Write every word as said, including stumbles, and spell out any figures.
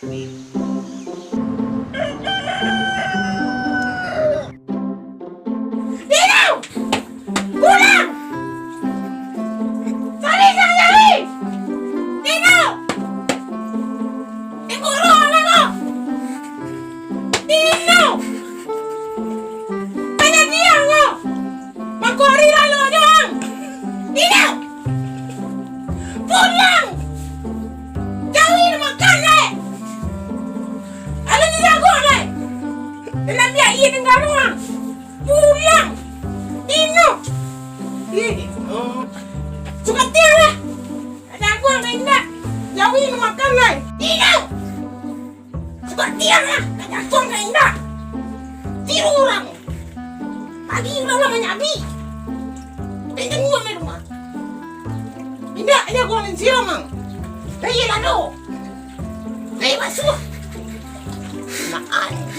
Dino! Pulang! Cari, cari, cari! Dino! Tengok roh anak ko! Dino! Kajadian ko! Mako ari lalu doang! Dino! Pulang! Jawi makan lai! Alun dijago lai! Dalam biak iye tingga doang! Pulang! Dino! Ih, suka tiang lah! Jago ka indak! Jawi makan lai! Dino! Suka tiang lah, ka jago ka indak. Tiru urang. Pagi urang lah manyabi. Tengok mai rumah. Indak jago nan siang, Mang. Dari lado. Dari basuah. Nak anjing.